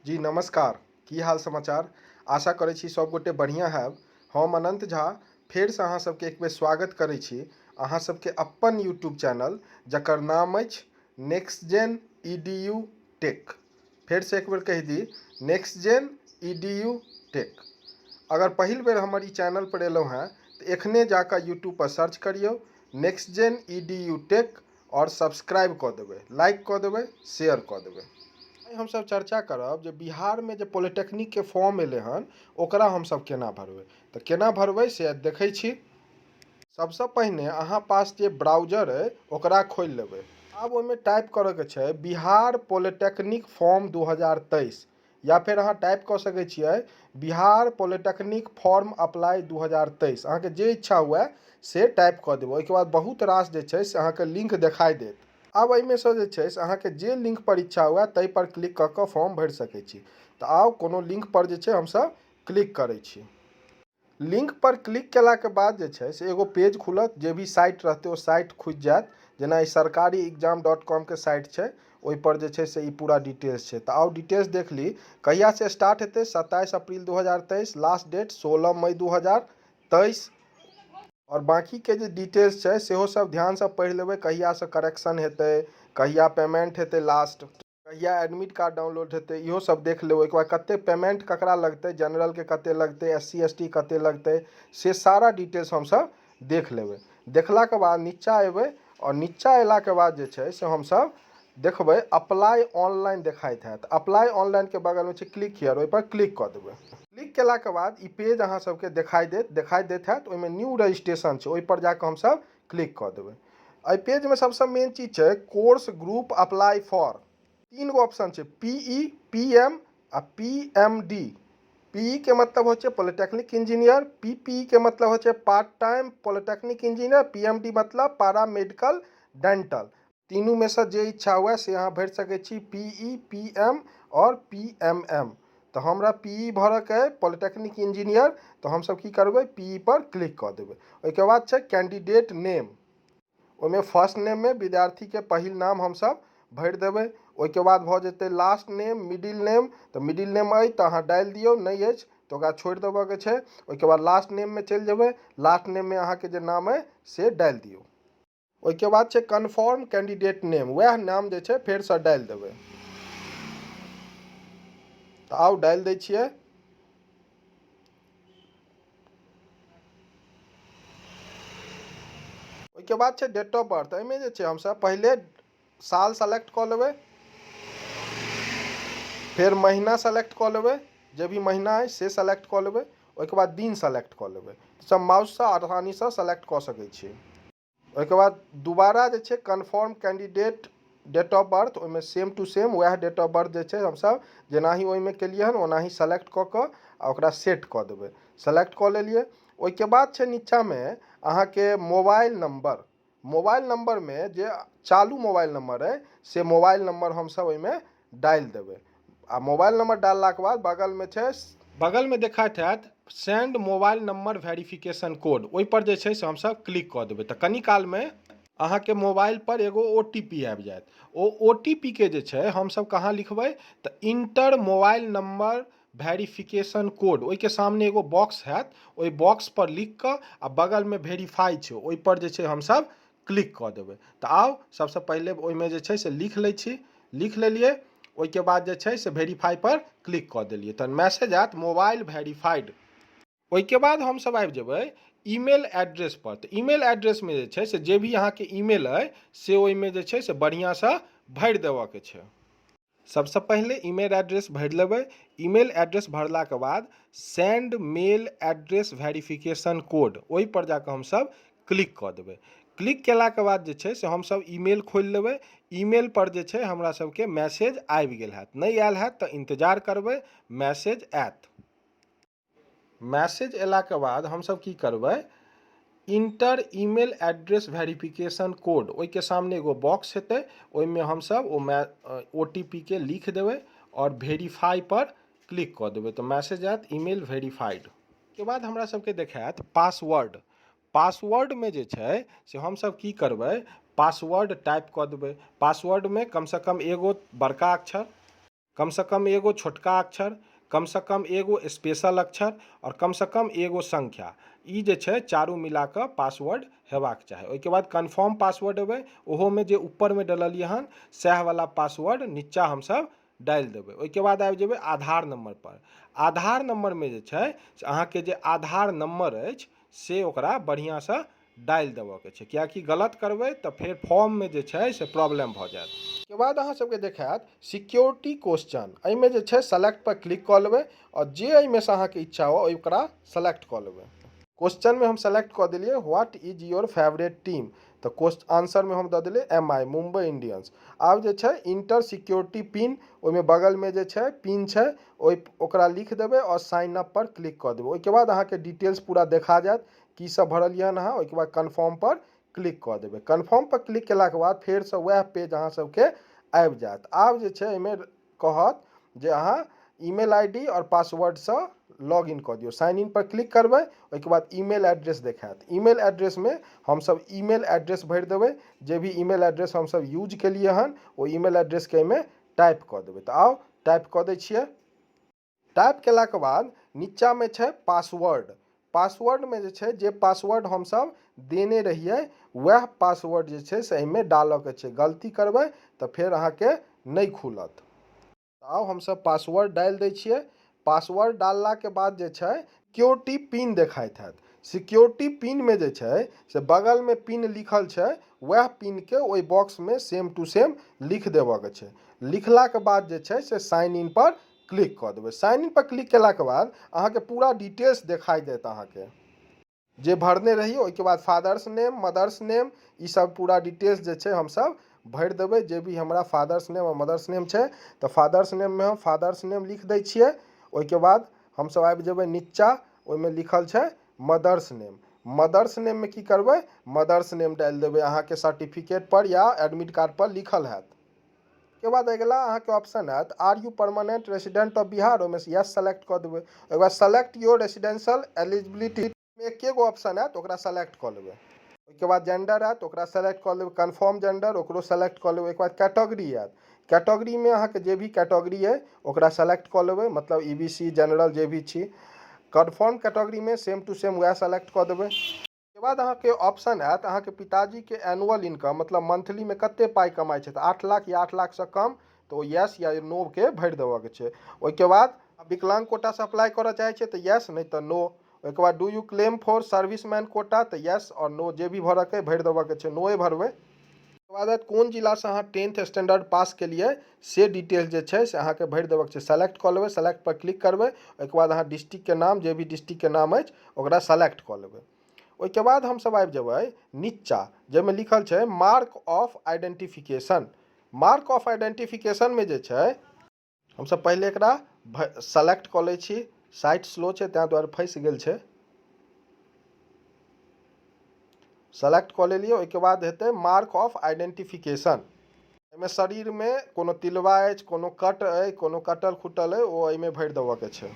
जी नमस्कार। की हाल समाचार? आशा करै छी सभगोटे बढ़िआँ हैब। हम अनन्त झा फेरसँ अहाँ सबके एक बेर स्वागत करै छी अहाँ सबके अपन यूट्यूब चैनल, जकर नाम अछि next gen E D U tech. फेरसँ एक बेर कहि दी, next gen E D U tech. अगर पहिल बेर हमर ई चैनल पर एलहुँ हेँ तऽ एखने जाकऽ यूट्यूब पर सर्च करियौ next gen E D U tech आओर सब्सक्राइब कऽ देबै, लाइक कऽ देबै, शेयर कऽ देबै। आइ हमसभ चर्चा करब जे बिहारमे जे पॉलिटेक्निकके फॉर्म एलै हन ओकरा हमसभ केना भरबै। तऽ केना भरबै से देखै छी। सबसँ पहिने अहाँ पास जे ब्राउजर अइ ओकरा खोलि लेबै। आब ओहिमे टाइप करऽके छै बिहार पॉलिटेक्निक फॉर्म 2023, या फेर अहाँ टाइप कऽ सकै छियै बिहार पॉलिटेक्निक फॉर्म अप्लाई 2023। अहाँके जे इच्छा हुए से टाइप कऽ देबै। ओहिके बाद बहुत रास जे छै से अहाँके लिंक देखाइ देत। आब एहिमे सँ जे छै से अहाँके जे लिंक पर इच्छा हुए ताहि पर क्लिक कऽ कऽ फॉर्म भरि सकै छी। तऽ आउ कोनो लिंक पर जे छै हमसभ क्लिक करै छी। लिंक पर क्लिक केलाके बाद जे छै से एगो पेज खुलत, जे भी साइट रहतै ओ साइट खुजि जायत। जेना ई सरकारी एग्जाम डॉट कॉमके साइट छै, ओहिपर जे छै से ई पूरा डिटेल्स छै। तऽ आउ डिटेल्स देख ली। कहियासँ स्टार्ट हेतै? 27 अप्रैल 2023, लास्ट डेट 16 मई 2023। आओर बाँकीके जे डिटेल्स छै सेहो सब ध्यानसँ पढ़ि लेबै। कहियासँ करेक्शन हेतै, कहिया पेमेंट हेतै लास्ट, कहिया एडमिट कार्ड डाउनलोड हेतै, इहो सब देख लेबै। ओहिके बाद कते पेमेंट ककरा लगतै, जनरलके कते लगतै, एस सी एस टी कते लगतै, से सारा डिटेल्स हमसब देख लेबै। देखलाके बाद नीचा एबै आओर नीचा अयलाके बाद जे छै से हमसब देखबै अप्लाई ऑनलाइन देखाइत हैत। अप्लाई ऑनलाइनके बगलमे छै क्लिक here, ओहिपर क्लिक कऽ देबै। क्लिक केलाके बाद ई पेज अहाँ सबके देखाइ दैत हैत। ओहिमे न्यू रजिस्ट्रेशन छै, ओहिपर जाकऽ हमसब क्लिक कऽ देबै। एहि पेजमे सबसँ मेन चीज छै कोर्स ग्रुप अप्लाई फॉर। तीन गो ऑप्शन छै, पी ई, पी एम आ पी एम डी। पी ई के मतलब होइ छै पॉलिटेक्निक इंजीनियर, पी पी ई के मतलब होइ छै part time polytechnic engineer, P M D मतलब पारा मेडिकल डेंटल। तीनूमे सँ जे इच्छा हुए से अहाँ भरि सकै छी, पी ई, पी एम आओर पी एम एम। तऽ हमरा पी ई भरऽके अइ, पॉलिटेक्निक इंजीनियर, तऽ हमसब की करबै, पी ई पर क्लिक कऽ देबै। ओहिके बाद छै कैंडिडेट नेम। ओहिमे फर्स्ट नेममे विद्यार्थीके पहिल नाम हमसब भरि देबै। ओहिके बाद भऽ जेतै लास्ट नेम, मिडिल नेम। तऽ मिडिल नेम अइ तऽ अहाँ डालि दियौ, नहि अछि तऽ ओकरा छोड़ि देबऽके छै। ओहिके बाद लास्ट नेममे चलि जेबै, लास्ट नेममे अहाँके जे नाम अइ से डालि दियौ। ओहिके बाद छै कन्फर्म कैंडिडेट नेम, वएह नाम जे छै फेरसँ डालि देबै। तऽ आउ डालि दै छियै। ओहिके बाद छै डेट ऑफ बर्थ। एहिमे जे छै हमसब पहिले साल सेलेक्ट कऽ लेबै, फेर महीना सेलेक्ट कऽ लेबै, जे भी महीना अइ से सेलेक्ट कऽ लेबै। ओहिके बाद दिन सेलेक्ट कऽ लेबै। सब माउससँ आसानीसँ सेलेक्ट कऽ सकै छी। ओहिके बाद दोबारा जे छै confirm candidate date of birth, ओहिमे सेम टू सेम वएह डेट ऑफ बर्थ जे छै हमसब जेनाही ओहिमे केलियै हन ओनाही सेलेक्ट कऽ कऽ आ ओकरा सेट कऽ देबै। सेलेक्ट कऽ लेलियै। ओहिके बाद छै नीचाँमे अहाँके मोबाइल नम्बर। मोबाइल नम्बरमे जे चालू मोबाइल नम्बर अइ से मोबाइल नम्बर हमसब ओहिमे डालि देबै। आ मोबाइल नम्बर डाललाके बाद बगलमे छै, बगलमे देखाइत हैत send mobile number verification code, ओहिपर जे छै से हमसब क्लिक कऽ देबै। तऽ कनी कालमे अहाँके मोबाइल पर एगो ओ टी पी आबि जायत। ओ ओ टी पी के जे छै हमसब कहाँ लिखबै? तऽ enter mobile number verification code, ओहिके सामने एगो बॉक्स हैत, ओहि बॉक्स पर लिख कऽ आ बगलमे वेरीफाई छै, ओहिपर जे छै हमसब क्लिक कऽ देबै। तऽ आउ सबसँ पहिले ओहिमे जे छै से लिख लै छी। लिख लेलियै। ओहिके बाद जे छै से वेरीफाई पर क्लिक कऽ देलियै, तहन मैसेज आयत मोबाइल वेरीफाइड। ओहिके बाद हमसब आबि जेबै ईमेल एड्रेस पर। तऽ ईमेल एड्रेसमे जे छै से जे भी अहाँके ईमेल अइ से ओहिमे जे छै से बढ़िआँसँ भरि देबऽके छै। सबसँ पहिले ईमेल एड्रेस भरि लेबै। ईमेल एड्रेस भरलाके बाद send mail address verification code, ओहिपर जाकऽ हमसब क्लिक कऽ देबै। क्लिक केलाके बाद जे छै से हमसब ईमेल खोलि लेबै। ईमेल पर जे छै हमरा सबके मैसेज आबि गेल हैत। नहि आयल हैत तऽ इन्तजार करबै, मैसेज आयत। मैसेज अयलाके बाद हमसब की करबै, enter email address verification code, ओहिके सामने एगो बॉक्स हेतै, ओहिमे हमसब ओ ओ टी पी के लिख देबै आओर वेरीफाई पर क्लिक कऽ देबै। तऽ मैसेज आयत ईमेल वेरीफाइड। के बाद हमरा सबके देखायत पासवर्ड। पासवर्डमे जे छै से हमसब की करबै, पासवर्ड टाइप कऽ देबै। पासवर्डमे कमसँ कम एगो बड़का अक्षर, कमसँ कम एगो छोटका अक्षर, कमसँ कम एगो स्पेशल अक्षर आओर कमसँ कम एगो संख्या, ई जे छै चारू मिला कऽ पासवर्ड हेबाक चाही। ओहिके बाद कन्फर्म पासवर्ड एबै, ओहोमे जे ऊपरमे डललियै हन सएह वला पासवर्ड नीचा हमसब डालि देबै। ओहिके बाद आबि जेबै आधार नम्बर पर। आधार नम्बरमे जे छै से अहाँके जे आधार नम्बर अछि से ओकरा बढ़िआँसँ डालि देबऽके छै, किएकि गलत करबै तऽ फेर फॉर्ममे जे छै से प्रॉब्लम भऽ जायत। ओहिके बाद अहाँ सबके देखायत सिक्योरिटी क्वेश्चन, एहिमे जे छै सेलेक्ट पर क्लिक कऽ लेबै आओर जे एहिमे से अहाँके इच्छा हो ओकरा सेलेक्ट कऽ लेबै। क्वेश्चनमे हम सेलेक्ट कऽ देलियै what is your favourite team, तऽ आंसरमे हम दऽ देलियै एम आई मुम्बई इंडियंस। आब जे छै इंटर सिक्योरिटी पिन, ओहिमे बगलमे जे छै पिन छै ओहि ओकरा लिख देबै आओर साइन अप पर क्लिक कऽ देबै। ओहिके बाद अहाँके डिटेल्स पूरा देखा जायत की सब भरलियै हन अहाँ। ओहिके बाद कन्फर्म पर क्लिक कऽ देबै। कन्फर्म पर क्लिक केलाके बाद फेरसँ वएह पेज अहाँ सबके आबि जायत। आब जे छै एहिमे कहत जे अहाँ ईमेल I D आओर पासवर्डसँ लॉग इन कऽ दियौ। साइन इन पर क्लिक करबै, ओहिके बाद ईमेल एड्रेस देखायत। ईमेल एड्रेसमे हमसब ईमेल एड्रेस भरि देबै, जे भी ईमेल एड्रेस हमसब यूज केलियै हन ओ ईमेल एड्रेसके एहिमे टाइप कऽ देबै। तऽ आउ टाइप कऽ दै छियै। टाइप केलाके बाद नीचाँमे छै पासवर्ड। पासवर्डमे जे छै जे पासवर्ड हमसब देने रहियै वएह पासवर्ड जे छै से एहिमे डालऽके छै। गलती करबै तऽ फेर अहाँके नहि खुलत। आउ हमसब पासवर्ड डालि दै छियै। पासवर्ड डाललाके बाद जे छै सिक्योरिटी पिन देखाइत हैत। सिक्योरिटी पिनमे जे छै से बगलमे पिन लिखल छै, वएह पिनके ओहि बॉक्समे सेम टू सेम लिख देबऽके छै। लिखलाके बाद जे छै से साइन इन पर क्लिक कऽ देबै। साइन इन पर क्लिक केलाके बाद अहाँके पूरा डिटेल्स देखाइ देत अहाँके जे भरने रहियै। ओहिके बाद फादर्स नेम, मदर्स नेम, ई सब पूरा डिटेल्स जे छै हमसब भरि देबै। जे भी हमरा फादर्स नेम आओर मदर्स नेम छै तऽ फादर्स नेममे हम फादर्स नेम लिख दै छियै। ओहिके बाद हमसब आबि जेबै नीचा, ओहिमे लिखल छै मदर्स नेम। मदर्स नेममे की करबै, मदर्स नेम डालि देबै, अहाँके सर्टिफिकेट पर या एडमिट कार्ड पर लिखल हैत। के बाद अगिला अहाँके ऑप्शन आयत are you permanent resident of Bihar, ओहिमे यस सेलेक्ट कऽ देबै। ओहिके बाद सेलेक्ट your residential eligibility, एके गो ऑप्शन आयत, ओकरा सेलेक्ट कऽ लेबै। ओहिके बाद जेंडर आयत, ओकरा सेलेक्ट कऽ लेबै। कन्फर्म जेंडर, ओकरो सेलेक्ट कऽ लेबै। ओहिके बाद कैटेगरी आयत, कैटेगरीमे अहाँके जे भी कैटेगरी अइ ओकरा सेलेक्ट कऽ लेबै, मतलब ई बी सी जनरल जे भी छी। कन्फर्म कैटेगरीमे सेम टू सेम वएह सेलेक्ट कऽ देबै। के बाद अहाँके ऑप्शन आयत अहाँके पिताजीके एनुअल इनकम, मतलब मंथलीमे कते पाइ कमाइ छथि, 8 लाख या 8 लाखसँ कम, तऽ ओ यस या नो के भरि देबऽके छै। ओहिके बाद विकलांग कोटासँ अप्लाई करऽ चाहै छियै तऽ यस, नहि तऽ नो। ओहिके बाद do you claim for serviceman quota, तऽ यस आओर नो जे भी भरऽके भरि देबऽके छै, नोए भरबै। ओहिके बाद आयत कोन जिलासँ अहाँ 10th standard पास केलियै से डिटेल्स जे छै से अहाँके भरि देबऽके छै। सेलेक्ट कऽ लेबै, सेलेक्ट पर क्लिक करबै। ओहिके बाद अहाँ डिस्ट्रिक्टके नाम, जे भी डिस्ट्रिक्टके नाम अछि ओकरा सेलेक्ट कऽ लेबै। ओहिके बाद हमसब आबि जेबै नीचा, जाहिमे लिखल छै mark of identification. Mark of आइडेंटिफिकेशनमे जे छै हमसब पहिले एकरा सेलेक्ट कऽ लै छी। साइट स्लो छै ताहि दुआरे फँसि गेल छै। सेलेक्ट कऽ लेलियै। ओहिके बाद हेतै मार्क ऑफ आइडेंटिफिकेशन, एहिमे शरीरमे कोनो तिलवा अछि, कोनो कट अइ, कोनो कटल खुटल अइ, ओ एहिमे भरि देबऽके छै।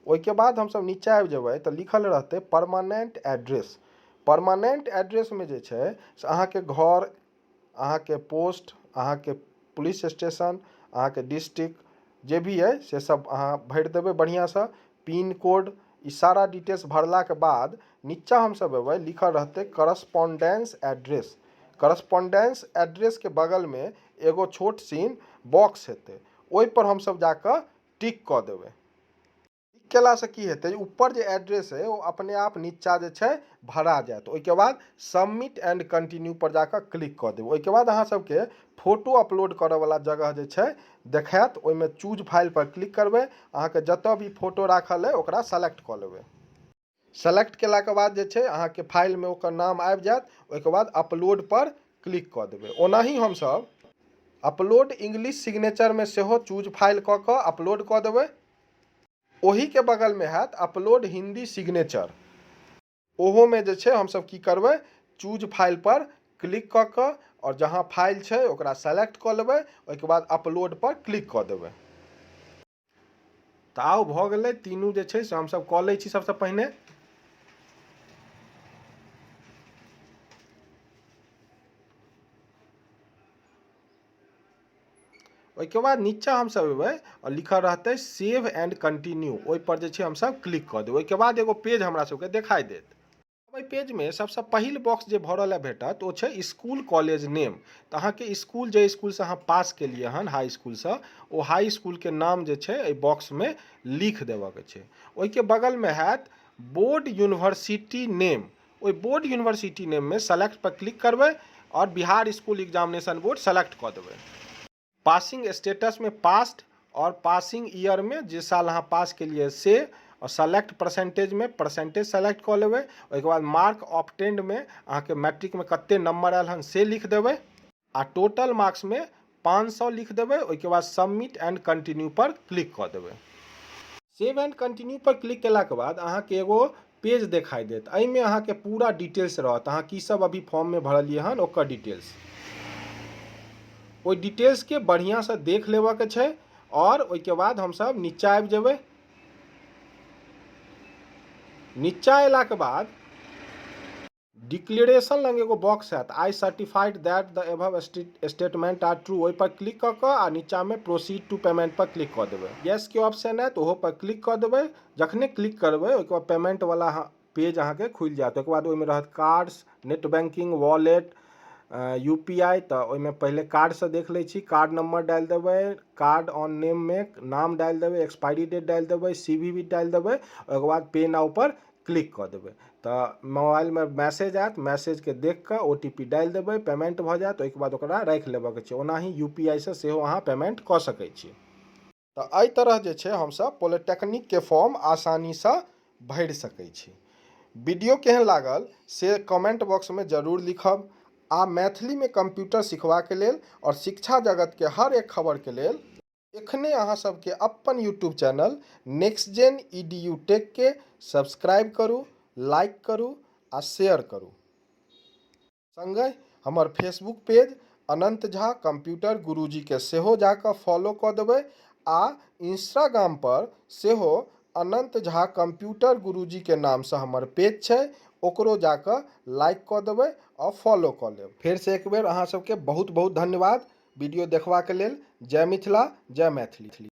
ओहिके बाद हमसब नीचा आबि जेबै तऽ लिखल रहतै परमानेंट एड्रेस। परमानेंट एड्रेसमे जे छै से अहाँके घर, अहाँके पोस्ट, अहाँके पुलिस स्टेशन, अहाँके डिस्ट्रिक्ट जे भी अइ से सब अहाँ भरि देबै बढ़िआँसँ, पिन कोड, ई सारा डिटेल्स भरलाके बाद नीचा हमसब एबै, लिखल रहतै करस्पॉन्डेंस एड्रेस। करस्पॉन्डेंस एड्रेसके बगलमे एगो छोट सिन बॉक्स हेतै, ओहिपर हमसब जाकऽ टिक कऽ देबै। टिक केलासँ की हेतै, ऊपर जे एड्रेस है ओ अपने आप नीचा जे छै भरा जायत। ओहिके बाद सबमिट एंड कंटिन्यू पर जाकऽ क्लिक कऽ देबै। ओहिके बाद अहाँ सबके फोटो अपलोड करऽवला जगह जे छै देखायत, ओहिमे चूज फाइल पर क्लिक करबै, अहाँके जतऽ भी फोटो राखल अइ ओकरा सेलेक्ट कऽ लेबै। सेलेक्ट केलाके बाद जे छै अहाँके फाइलमे ओकर नाम आबि जायत। ओहिके बाद अपलोड पर क्लिक कऽ देबै। ओनाही हमसब अपलोड इंग्लिश सिग्नेचरमे सेहो चूज फाइल कऽ कऽ अपलोड कऽ देबै। ओहीके बगलमे हैत अपलोड हिंदी सिग्नेचर, ओहोमे जे छै हमसब की करबै, चूज फाइल पर क्लिक कऽ कऽ आओर जहाँ फाइल छै ओकरा सेलेक्ट कऽ लेबै। ओहिके बाद अपलोड पर क्लिक कऽ देबै। तऽ आउ भऽ गेलै तीनू जे छै से हमसब कऽ लै छी। सबसँ पहिने ओहिके बाद नीचा हमसभ एबै आओर लिखल रहतै सेव एंड कंटिन्यू, ओहिपर जे छै हमसभ क्लिक कऽ देबै। ओहिके बाद एगो पेज हमरा सबके देखाइ देत। एहि पेजमे सबसँ पहिल बॉक्स जे भरऽ लए भेटत ओ छै इसकुल कॉलेज नेम। तऽ अहाँके इसकुल, जे इसकुलसँ अहाँ पास केलियै हन हाई इसकुलसँ, ओ हाई इसकुलके नाम जे छै एहि बॉक्समे लिख देबऽके छै। ओहिके बगलमे हैत बोर्ड यूनिवर्सिटी नेम। ओहि बोर्ड यूनिवर्सिटी नेममे सेलेक्ट पर क्लिक करबै आओर Bihar school examination board select कऽ देबै। पासिंग स्टेटसमे पास्ड आओर पासिंग ईयरमे जे साल अहाँ पास केलियै से, आओर सेलेक्ट परसेंटेजमे परसेंटेज सेलेक्ट कऽ लेबै। ओहिके बाद मार्क ऑब्टेंडमे अहाँके मैट्रिकमे कते नंबर आयल हन से लिख देबै आ टोटल मार्क्समे 500 लिख देबै। ओहिके बाद submit and continue per click कऽ देबै। सेव एंड कंटिन्यू पर क्लिक केलाके बाद अहाँके एगो पेज देखाई देत। एहिमे अहाँके पूरा डिटेल्स रहत, अहाँ की सब अभी फॉर्ममे भरलियै हन ओकर डिटेल्स। ओहि डिटेल्सके बढ़िआँसँ देख लेबऽके छै आओर ओहिके बाद हमसब नीचा आबि जेबै। नीचा अयलाके बाद डिक्लेरेशन लग एगो बॉक्स हैत, I certified that the above statement are true, ओहि पर क्लिक कऽ कऽ आ नीचामे प्रोसीड टू पेमेंट पर क्लिक कऽ देबै। यस के ऑप्शन आयत, ओहो पर क्लिक कऽ देबै। जखने क्लिक करबै ओहिके बाद पेमेंट वाला पेज अहाँके खुलि जायत। ओहिके बाद ओहिमे रहत cards, net banking, wallet, UPI। तऽ ओहिमे पहिले कार्डसँ देख लै छी। कार्ड नंबर डालि देबै, कार्ड ऑन नेममे नाम डालि देबै, एक्सपायरी डेट डालि देबै, CVV डालि देबै। ओहिके बाद पे नाउ पर क्लिक कऽ देबै तऽ मोबाइलमे मैसेज आयत। मैसेजके देख कऽ OTP डालि देबै, पेमेंट भऽ जायत। ओहिके बाद ओकरा राखि लेबऽके छै। ओनाही UPI सँ सेहो अहाँ पेमेंट कऽ सकै छी। तऽ एहि तरह जे छै हमसब पॉलिटेक्निकके फॉर्म आसानीसँ भरि सकै छी। वीडियो केहन लागल से कमेंट बॉक्समे जरूर लिखब आ मैथिलीमे कंप्यूटर सिखबाके लेल आओर शिक्षा जगतके हर एक खबरके लेल एखने अहाँ सबके अपन YouTube channel next gen EDU टेकके subscribe करू, लाइक करू आ शेयर करू। सङ्गहि हमर Facebook page Anant Jha computer गुरुजीके सेहो जाकऽ फॉलो कऽ देबै आ इंस्टाग्राम पर सेहो अनन्त झा कंप्यूटर गुरुजीके नामसँ हमर पेज छै, ओकरो जाकऽ लाइक कऽ देबै आओर फॉलो कऽ लेब। फेरसँ एक बेर अहाँ सबके बहुत बहुत धन्यवाद वीडियो देखबाक लेल। जय मिथिला, जय मैथिली।